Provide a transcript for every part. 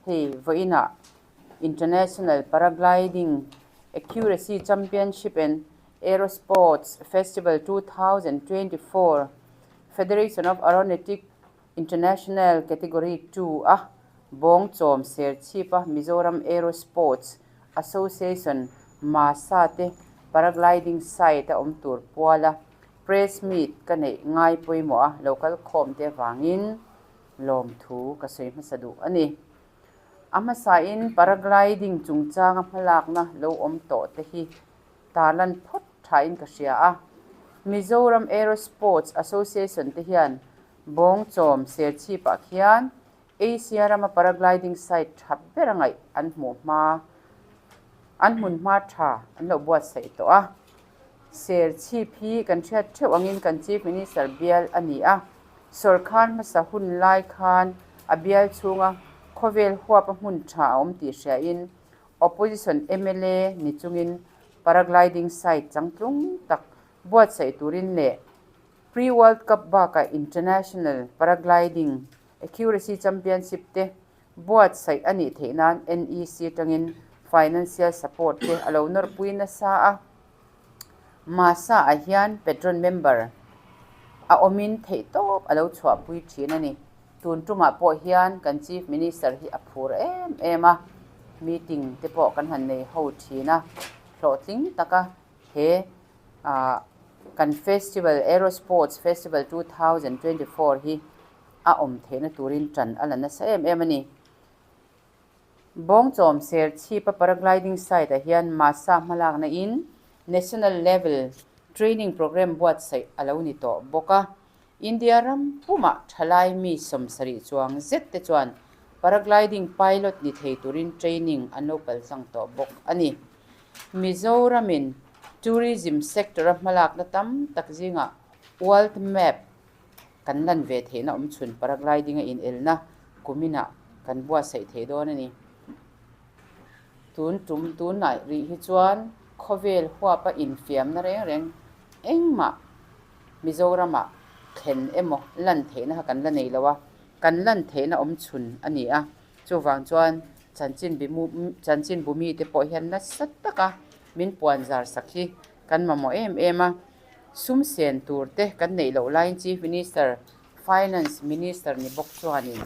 Hei vawiinah International Paragliding Accuracy Championship and Aerosports Festival 2024 Federation of Aeronautic International Category 2 a Bawngchawm Serchhip-a Mizoram Aerosports Association MASA te paragliding site a awm tur puala press meet ka neih ngai pawimawh a lo kal khawm te avangin lawmthu ka sawi hmasa duh a ni. A hmasain paragliding chungchanga hmalakna lo awm tawh te hi tarlan phawt thain ka hria a. Mizoram Aerosports Association te hian Bawngchawm Serchhip-ah khian Asia rama paragliding site tha ber a ngaih an hmuh hma an hmun hma tha an lo buatsaih tawh a. Serchhip hi kan hriat theuh angin kan Chief Minister bial a ni a, sawrkar hmasa hun lai khan a bial chhunga khawvel huapa hmun tha a awm tih hriain Opposition mla ni chungin paragliding site changtlung tak buatsaih turin leh Pre-World Cup bakah International Paragliding Accuracy Championship te buatsaih a nih theih nan NEC atangin financial support te a lo nawrpui nasa a. Masa ah hian patron member a awmin theihtawp a lo chhuahpui thin a ni. Tun tumah pawh hian kan Chief Minister hi a phur em em a, meeting te pawh kan han nei ho thin a, hlawhtling taka he kan festival Aerosports Festival 2024 hi a awm theihna turin tan a la nasa em em a ni. Bawngchawm Serchhip-a paragliding site ah hian MASA hmalakna in National Level Training Programme buatsaih a lo ni tawh bawk a. India ram pumah thalai mi 70 chuang zet te chuan paragliding pilot ni thei turin training an lo paltlang tawh bawk a ni. Mizoramin tourism sector-a hmalakna tam tak zingah World Map kan lan ve theihna awm chhun paragliding a inelna kuminah kan buatsaih thei dawn a ni. Tun tum tunah rih hi chuan khawvel huapa infiamna reng reng engmah Mizoramah thlen emaw lan theihna kha kan la nei lo a, kan lan theihna awm chhun a ni a. Chuvang chuan chanchinbu mite pawh hian nasa taka min puan zar sak hi kan mamawh em em a. Sum sen tur te kan neih loh laiin Chief Minister, Finance Minister ni bawk chuanin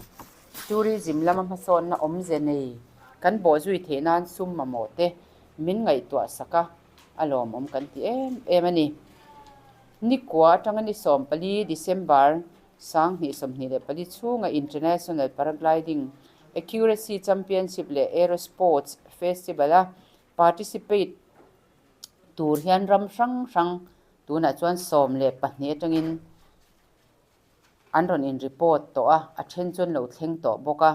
Tourism lama hmasawnna awmze nei kan bawhzui theih nan sum mamawh te min ngaihtuah sak a, a lawmawm kan ti em em a ni. Nikua atanga ni 14 December 2024 chhunga International Paragliding Accuracy Championship leh Aerosports Festival-a participate tur hian ram hrang hrang tunah chuan 12 atangin an rawn in report tawh a, a then chu an lo thleng tawh bawk a.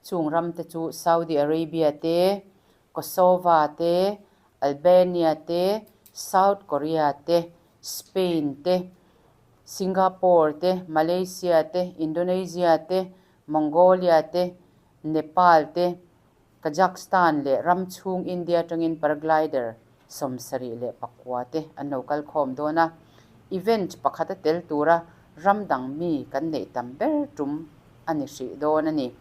Chung ram te chu Saudi Arabia te, Kosovo te, Albania te, South Korea te, Spain te, Singapore te, Malaysia te, Indonesia te, Mongolia te, Nepal te, Kazakhstan leh ram chhung India atangin paraglider 74 te an lo kal khawm dawn a. Event pakhat a tel tura ram dang mi kan neih tam ber tum a ni hrih dawn a ni.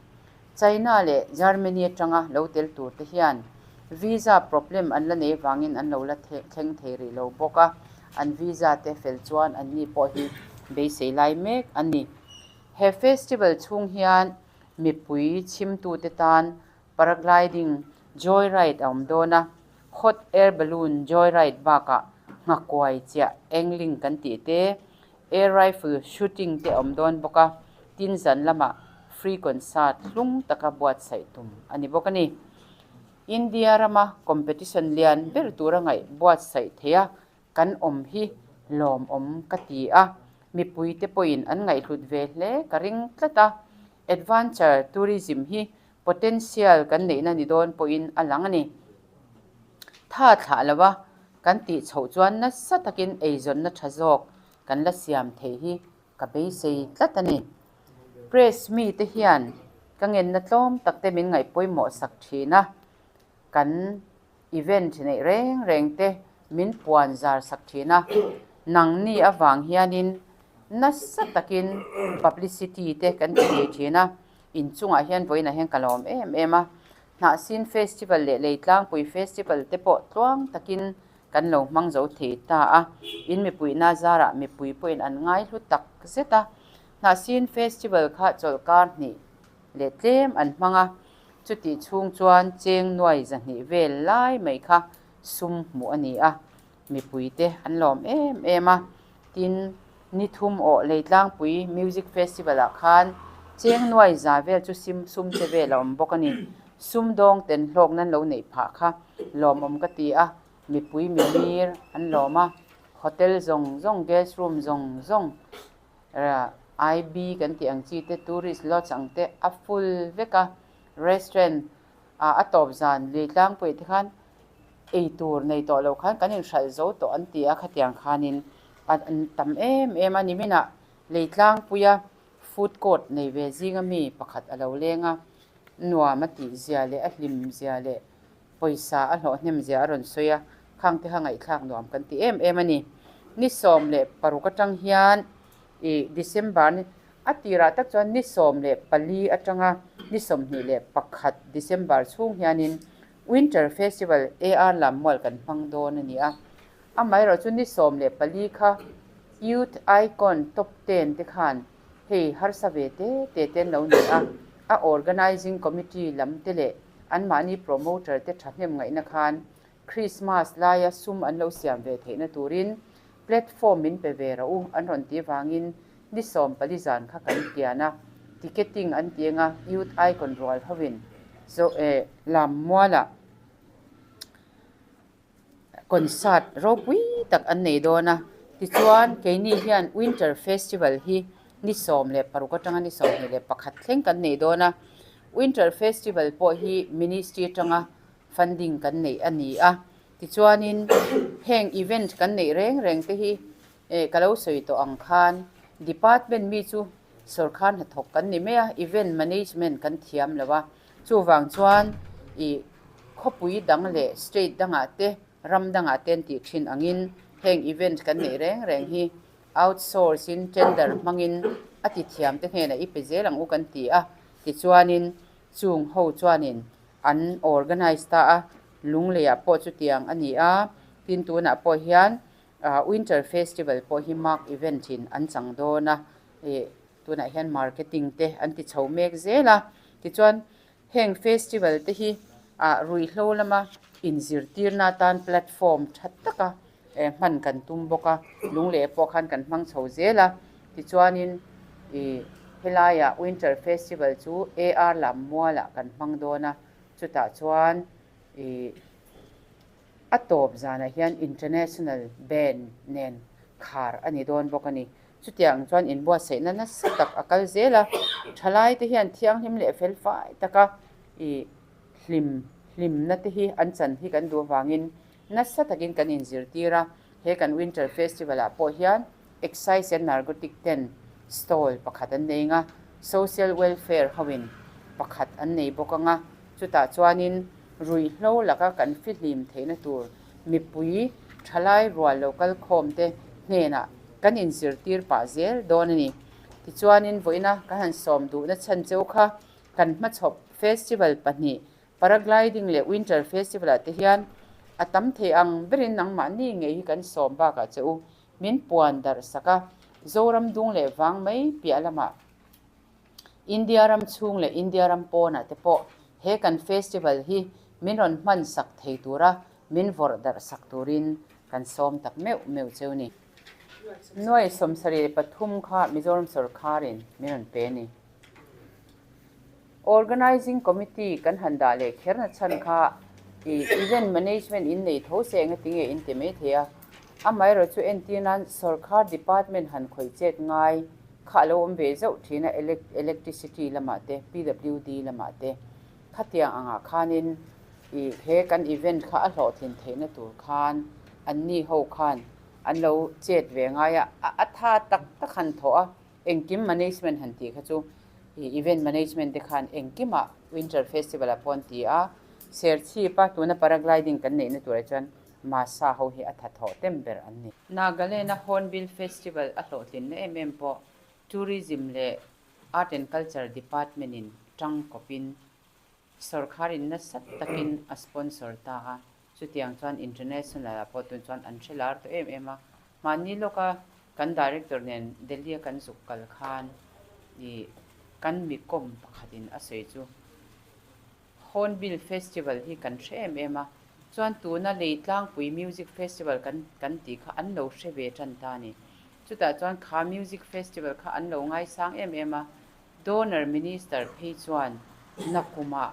China leh Germany atanga lo tel tur te hian visa problem an la nei vangin an lo la thleng thei rih lo bawk a, an visa te fel chuan an ni pawh hi beisei lai mek a ni. He festival chhung hian mipui chhimtute tan paragliding joyride a awm dawn a, hot air balloon joyride bakah nghakuai chiah angling kan tih te, air rifle shooting te a awm dawn bawk a, tin zan lamah free concert hlung taka buatsaih tum a ni bawk a ni. India rama competition lian ber tura ngaih buatsaih theih a kan awm hi lawmawm ka ti a, mipuite pawhin an ngaihhlut ve hle ka ring tlat a, adventure tourism hi potential kan neihna ni dawn pawhin a lang a ni. Tha thlah lova kan tih chhoh chuan nasa takin eizawnna tha zawk kan la siam thei hi ka beisei tlat a ni. Press mite hian ka ngenna tlawm takte min ngaih pawimawh sak thin a, kan event neih reng reng te min puan zar sak thin a, nangni avang hianin nasa takin publicity te kan ti thei thin a. Inchungah hian vawiinah hian ka lawm em em a. Hnahsin Festival leh Leitlangpui Festival te pawh tluang takin kan lo hmang zo thei ta a. In mipuihna zarah mipui pawhin an ngaihlu tak zet a. Hnahsin Festival kha chawlhkar hnih leh tlem an hmang a, chutih chhung chuan cheng nuai 200 vel lai mai kha sum hmuh a ni a, mipuite an lawm em em a. Tin, ni thum awh Leitlangpui Music Festival ah khan cheng nuai 100 vel chu sim sum che vel a awm bawk a ni. Sum dawng ten hlawk nan lo neih phah kha lawmawm ka ti a, mipui mimir an lawm a, hotel zawng zawng, guest room zawng zawng, IB kan tih ang chi te, tourist lodge ang te a full vek a, restaurant ah a tawp zan Leitlangpui te khan ei tur nei tawh lo khan kan inhralh zo tawh an ti a, khatiang khanin an tam em em a, niminah Leitlangpuia food court nei ve zinga mi pakhat a lo leng a, nuam a tih zia leh a hlim zia leh pawisa a hlawh hnem zia a rawn sawi a, khang te kha ngaihthlak nuam kan ti em em a ni. Ni 16 atang hian ih December ni a tirah tak chuan ni 14 atanga ni 21 December chhung hianin Winter Festival AR Lammual kan hmang dawn a ni a. Amaherawh chu ni 14 kha Youth Icon Top 10 te khan hei harsa ve te te te an lo ni a, a Organising Committee lam te leh anmahni promoter te thahnem ngaihna khan Christmas laia sum an lo siam ve theihna turin platform min pe ve rawh u an rawn ti vangin ni 14 zan kha kan kian a, ticketing an ti anga Youth Icon rual hovin zo eh Lammualah concert ropui tak an nei dawn a, tichuan keini hian Winter Festival hi ni 16 atanga ni 21 thleng kan nei dawn a, Winter Festival pawh hi Ministry atanga funding kan neih a ni a, tichuanin heng event kan neih reng reng te hi eh ka lo sawi tawh ang khan department mi chu sawrkar hnathawk kan ni mai a, event management kan thiam lo a, chuvang chuan ih khawpui dang leh state dangah te ram dangah te an tih thin angin heng event kan neih reng reng hi outsource in tender hmangin a ti thiam te hnenah i pe zel ang u kan ti a, tichuanin chung ho chuanin an organise ta a, Lungleiah pawh chutiang a ni a, tin tunah pawh hian Winter Festival pawh hi mark event in an chang dawn a, ih tunah hian marketing te an ti chho mek zel a, tichuan heng festival te hi ah ruihhlo lama inzirtirna atan platform tha taka hman kan tum bawk a, Lungleiah pawh khan kan hmang chho zel a, tichuanin ih helaiah Winter Festival chu AR Lammualah kan hmang dawn a, chutah chuan ih a tawp zanah hian International Band nen khar a ni dawn bawk a ni. Chutiang chuan inbuatsaihna nasa tak a kal zel a, thalai te hian thianghlim leh felfai taka ih hlim hlimna te hi an chan hi kan duh avangin nasa takin kan inzirtir a, he kan Winter Festival ah pawh hian Excise and Narcotic ten stall pakhat an nei anga, Social Welfare hoin pakhat an nei bawk anga, chutah chuanin ruihhlo laka kan fihlim theihna tur mipui thalai rual lo kal khawm te hnenah kan inzirtir pah zel dawn a ni. Tichuanin vawiina kan han sawm duhna chhan cheu kha kan hmachhawp festival pahnih Paragliding leh Winter Festival ah te hian a tam thei ang berin nangmahni ngei hi kan sawm bakah che u min puan darh sak a, Zoram dung leh vang mai piah lamah India ram chhung leh India ram pawnah te pawh he kan festival hi min rawn hman sak thei tura min vawrh darh sak turin kan sawm tak meuh meuh cheu ni. Nuai 73 kha Mizoram sawrkharin min rawn pe a ni. Organising Committee kan han dah leh kherna chhan kha ih event management in nei tho se enga tinge in ti mai thei a, amaherawh chu entir nan sawrkar department han khawih chet ngai kha a lo awm ve zauh thin a electricity lamah te PWD lamah te khatiang angah khanin ih he kan event kha a hlawhtlin theihna tur khan anni ho khan an lo chet ve ngai a, a tha tak tak han thawh a. Engkim management han tih kha chu event management te khan engkimah winter festival ah pawh an ti a, Serchhip a tuna paragliding kan neihna turah chuan Masa ho hi a tha thawh tem ber an ni. Nagaland a Hornbill Festival a hlawhtlinna em em pawh Tourism leh Art and Culture Department in tangkawpin Sawrkharin nasa takin a sponsor ta a, chutiang chuan international ah pawh tun chuan an hre lar tawh em em a. Mahni lawka kan director nen Delhi a kan zuk kal khan ih kan mi kawm pakhatin a sawi chu Hornbill Festival hi kan hre em em a, chuan tuna Leitlangpui Music Festival kan kan tih kha an lo hre ve tan ta a ni. Chutah chuan kha Music Festival kha an lo ngaisang em em a, Donor Minister phei chuan nakumah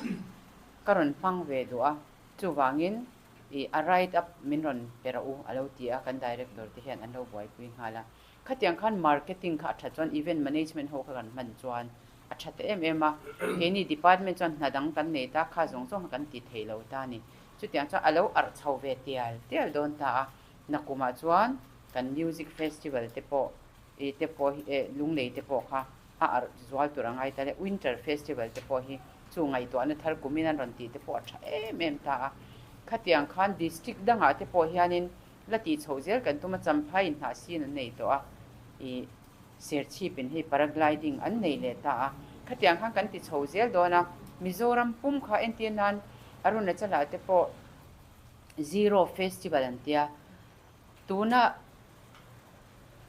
ka rawn hmang ve duh a, chuvangin i a write up min rawn pe rawh u a lo ti a, kan Director te hian an lo buaipui nghal a. Khatiang khan marketing kha a that chuan event management ho kha kan hman chuan a tha ta em em a, keini department chuan hna dang kan nei ta kha zawng zawng kha kan ti thei lo ta a ni. Chutiang chuan a lo arh chho ve tial tial dawn ta a, nakumah chuan kan music festival te pawh i te pawh hi eh lunglei te pawh kha a arh zual tur a ngai ta le. Winter festival te pawh hi chu ngaihtuahna thar kumin an rawn tih te pawh a tha em em ta a. Khatiang khan district dangah te pawh hianin la tih chhoh zel kan tum a, Champhai in hnah sin an nei tawh a, ih Serchhip in hei paragliding an nei leh ta a. Khatiang khan kan ti chho zel dawn a, Mizoram pum kha entir nan Arunachala te pawh Zero festival an tia. Tuna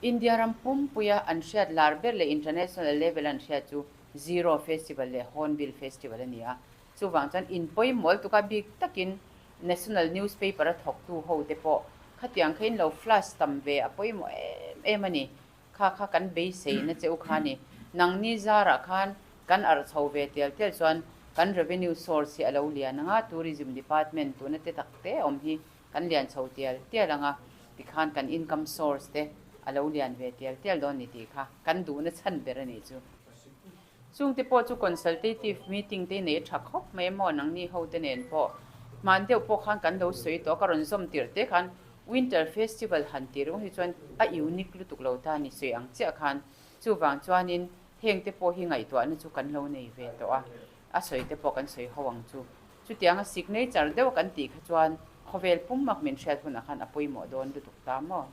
India ram pumpuia an hriat lar ber leh international level an hriat chu Zero Festival leh Hornbill Festival a ni a. Chuvang chuan inpawimawlh tuka bik takin national newspaper a thawktu ho te pawh khatiang kha in lo flash tam ve a pawimawh em em a ni. Kha kha kan beiseina che u kha a ni. Nangni zarah khan kan arh chho ve tial tial chuan kan revenue source hi a lo lian ang a, tourism department tuna te tak te awm hi Kan lian chho tial tial ang a, tikhan kan income source te a lo lian ve tial tial dawn ni tih kha kan duhna chhan ber a nih chu. Chungte pawh chu consultative meeting te nei tha khawp mai maw nangni ho te nen pawh hman deuh pawh khan kan lo sawi tawh a, ka rawn zawm tirh te khan Winter Festival han tih ringawt hi chuan a unique lutuk lo ta ni sawi ang chiah khan chuvang chuanin heng te pawh hi ngaihtuahna chu kan lo nei ve tawh a, a sawi te pawh kan sawi ho ang chu. Chutianga signature deuh kan tih kha chuan khawvel pum mak min hriat hunah khan a pawimawh dawn lutuk ta maw?